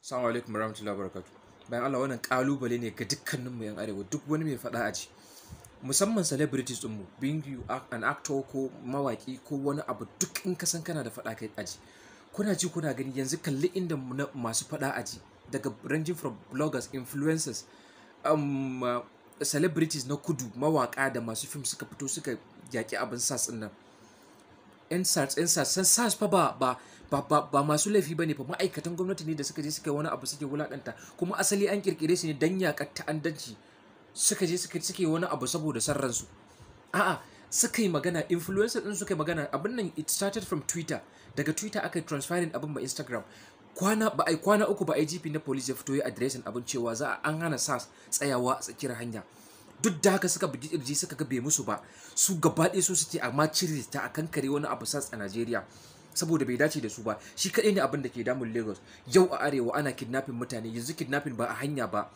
Assalamu alaikum warahmatullahi wabarakatuh. Bayan Allah, wannan kalubale ne ga dukkaninmu 'yan arewa, duk wani mai faɗa aji. Musamman celebrities ɗinmu, being you an actor ko mawaki ko wani abu, duk in ka san kana da faɗa kai aji. Kuna ji kuna gani, yanzu kalli inda masu faɗa aji daga ranging from bloggers, influencers, celebrities na kudu, mawaka da masu fim suka fito suka yaƙi abin SARS ɗin nan. 'Yan SARS, 'yan SARS, san SARS fa ba masu laifi bane fa, ma'aikatan gwamnati ne da suka je suka yi wani abu suke wulakanta, kuma asali an kirkire su ne dan yakar ta'addanci. Suka je suka suke wani abu saboda san ransu. A'a, suka yi magana, influencer din suka yi magana. Abin nan, it started from Twitter. Daga Twitter aka yi transferring abin ma Instagram. Kwana ba ai kwana 3 ba, IGP na police ya fito ya addressing abin cewa za a an hana SARS tsayawa a tsakiyar hanya. Duk da haka suka bugi kirji, suka ga bai musu ba, su gaba ɗaya su suke amma cire ta a kankare wani abu SARS a Najeriya saboda bai dace da su ba. Shi kaɗai ne abin da ke damun Lagos. Yau a arewa ana kidnapping mutane. Yanzu kidnapping ba a hanya ba,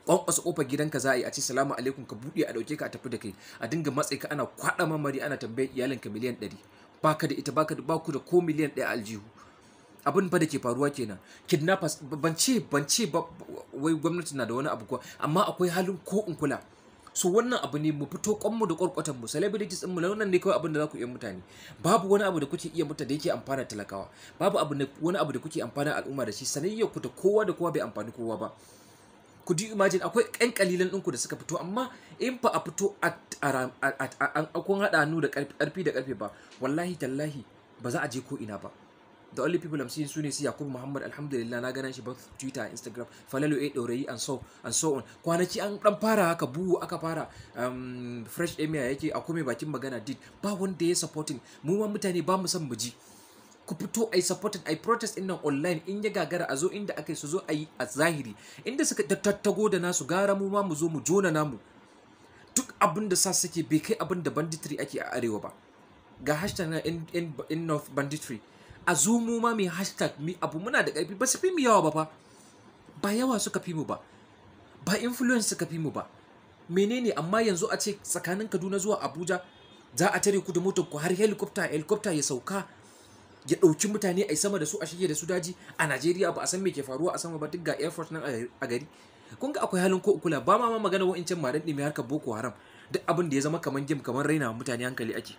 kwankwasa kofar gidanka za a yi, a ce "Salamu alaikum", ka buɗe, a ɗauke ka a tafi da kai, a dinga matse ka, ana kwaɗa mamari, ana tambayar iyalinka miliyan 100. Baka da ita, baka da, baku da ko miliyan 1 aljihu. Abin fa da ke faruwa kenan. Kidnappers, ban ce ba wai gwamnati na da wani abu ko, amma akwai halin ko in kula. So wannan abu ne mu fito kwanmu da kwarkwatan mu, celebrities din mu. Wannan ne kawai abin da za ku iya mutane. Babu wani abu da kuke iya mutane da yake amfana talakawa. Babu abu wani abu da kuke amfana al'umma da shi. Sanayyar ku da kowa da kowa bai amfani kowa ba. Could you imagine? Akwai ƴan kalilan ɗinku da suka fito, amma in fa a fito a kun haɗa hannu da ƙarfi da ƙarfe ba, wallahi tallahi ba za a je ko ina ba. The only people I'm seeing su ne su Yakubu Muhammad. Alhamdulillah, na ganin shi both Twitter and Instagram, Falalu A Ɗaurayi and so on. Kwanaki an dan fara haka buhu aka fara Fresh Emia yake akwai mai bakin magana did ba wanda ya supporting mu ma. Mutane ba mu san mu ji. Ku fito ai supporting, ai protest din nan online. In ya gagara, a zo inda aka yi, su zo a yi a zahiri inda suka tattago da nasu. Gara mu ma mu zo mu jona namu. Duk abin da sa suke bai kai abin da banditry ake a arewa ba. Ga hashtag na in North banditry. A zo mu ma mai hashtag mi abu. Muna da ƙarfi, ba su fi mu yawa ba fa. Ba yawa suka fi mu ba, ba influence suka fi mu ba, menene. Amma yanzu a ce tsakanin Kaduna zuwa Abuja za a tare ku da motar ku, har helicopter, helicopter ya sauka ya ɗauki mutane a sama da su, a shige da su daji. A Najeriya ba a san me ke faruwa a sama ba, duk ga air force nan a gari. Kun ga akwai halin ko kula. Ba ma magana wa'incan madan ɗin mai harkar Boko Haram, duk abin da ya zama kamar game, kamar raina mutane hankali ake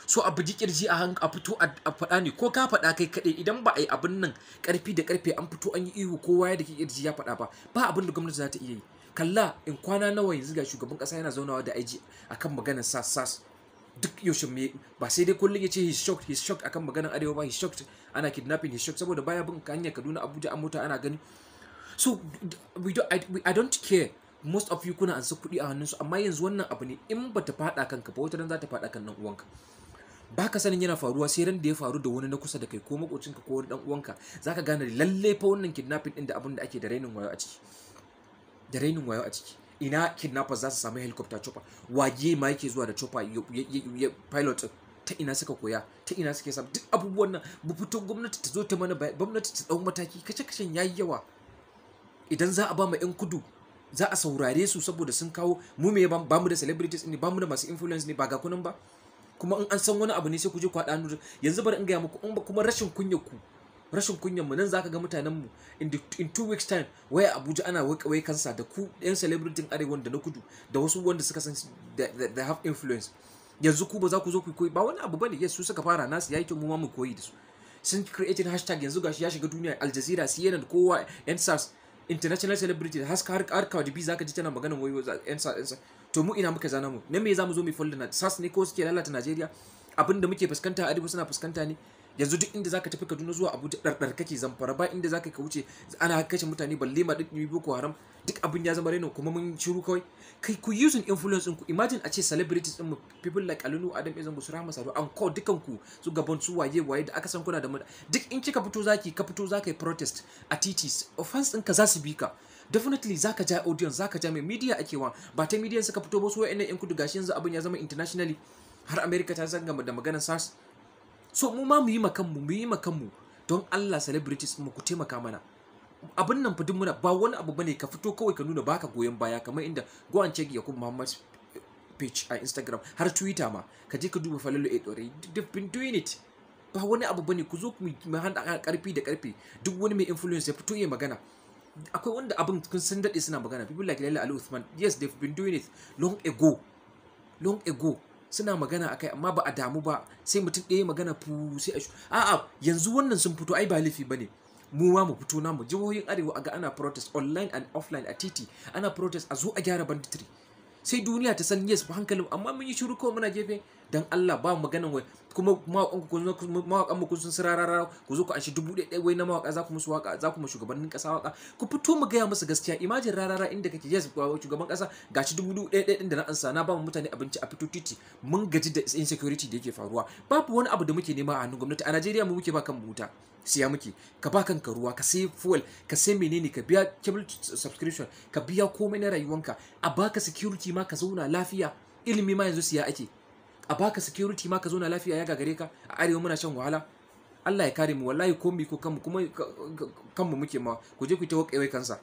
so. A bugi kirji a fito a faɗa ne, ko ka faɗa kai kaɗai, idan ba a yi abin nan ƙarfi da ƙarfe an fito an yi ihu, kowa ya da kirji ya faɗa ba, ba abin da gwamnati za ta iya yi. Kalla in kwana nawa yanzu ga shugaban ƙasa yana zaunawa da IG akan maganar SARS. SARS duk yaushe me ba sai dai kullum ya ce he's shocked, he's shocked akan maganar arewa ba. He's shocked ana kidnapping, he's shocked saboda baya bin hanyar Kaduna Abuja a mota ana gani. So we don't I don't care, most of you kuna ansa kuɗi a hannunsu, amma yanzu wannan abu ne in bata faɗa kanka ba, wata ran za ta faɗa kan nan uwanka. Baka sanin yana faruwa sai ran da ya faru da wani na kusa da kai, ko makocinka ko wani dan uwanka, zaka gane lalle fa wannan kidnapping din da abin da ake da rainin wayo a ciki, da rainin wayo a ciki. Ina kidnappers za su samu helicopter, chopper? Waye ma yake zuwa da chopper ya pilot? Ta ina suka koya? Ta ina suke samu duk abubuwan nan? Mu fito, gwamnati ta zo ta mana, gwamnati ta dau mataki. Kashe kashen yayi yawa. Idan za a ba mu yan kudu, za a saurare su saboda sun kawo mu. Me ba mu da celebrities ne? Ba mu da masu influence ne? Ba ga kunan ba. Kuma in an san wani abu ne, sai ku je ku haɗa hannu. Yanzu bari in gaya muku, in ba kuma rashin kunyar ku, rashin kunyar mu nan, zaka ga mutanen mu in 2 weeks time waya Abuja ana wai kansa da ku yan celebrity arewa da na kudu da wasu wanda suka san they have influence. Yanzu ku ba za ku zo ku koyi ba, wani abu bane. Yes, su suka fara, nasu yayi kyau, mu ma mu koyi da su. Sun creating hashtag, yanzu gashi ya shiga duniya, Al Jazeera, CNN, kowa, EndSARS, international celebrity, har Cardi B zaka ji tana magana wai EndSARS, EndSARS. To mu ina muka zana mu na? Me zamu zo mu follow na SARS ne ko suke lalata Najeriya? Abinda muke fuskanta a arewa suna fuskanta ne. Yanzu duk inda zaka tafi Kaduna zuwa Abuja ɗarɗar kake. Zamfara ba inda zaka ka wuce ana kashe mutane, balle ma duk Boko Haram. Duk abin ya zama reno kuma mun shiru kawai. Kai, ku using influence ɗinku. Imagine a ce celebrities ɗin mu, people like Ali Nuhu, Adam A Zango, su Rahama Sadau an ko dukan ku, su gaban su waye waye da aka san kuna da duk in kika fito zaki ka fito zaka yi protest a titi, fans ɗinka za su bi ka. Definitely zaka ja audience, zaka ja mai media ake wa. Ba ta media suka fito ba su wa'annan yan kudu? Gashi yanzu abin ya zama internationally, har America ta san da maganar SARS. So mu ma mu yi makanmu, mu yi makanmu. Don Allah, celebrities mu, ku taimaka mana. Abin nan fa duk muna ba wani abu bane, ka fito kawai ka nuna baka goyon baya, kamar inda go and check Yakub Muhammad page a Instagram, har Twitter ma ka je ka duba Falalu A Dore, they've been doing it. Ba wani abu bane, ku zo mu haɗa karfi da karfi. Duk wani mai influence ya fito ya magana. Akwai wanda abin kun san daɗe suna magana, people like Laila Ali Uthman. Yes, they've been doing it long ago, long ago suna magana akai, amma ba a damu ba. Sai mutum ɗaya magana fu sai a a'a. Yanzu wannan sun fito, ai ba laifi bane mu ma mu fito namu. Jihohin arewa a ga ana protest online and offline, a titi ana protest, a zo a gyara banditry, sai duniya ta san yes hankalin. Amma mun yi shiru kawai muna gefe. Dan Allah, ba maganan wai kuma mawaƙan mu kun sun sirarara, ku zo ku anshi 1000 wai na mawaƙa, za ku musu waka, za ku mu shugabannin ƙasa waka. Ku fito mu gaya musu gaskiya. Imagine Rarara inda kake, yes, shugaban ƙasa, gashi 1000 ɗin da na ansa, na ba mu mutane abinci, a fito titi, mun gaji da insecurity da yake faruwa. Babu wani abu da muke nema a hannun gwamnati a Najeriya. Mu muke ba kan wuta, siya muke. Ka ba kanka ruwa, ka sai fuel, ka sai menene, ka biya cable subscription, ka biya komai na rayuwanka. A baka security ma ka zauna lafiya. Ilimi ma yanzu siya ake. A baka security ma ka zauna lafiya ya gagare ka. A arewa muna shan wahala. Allah ya kare mu. Wallahi ko mi ko kanmu, kuma kanmu muke ma. Ku je ku ta waƙewai kansa.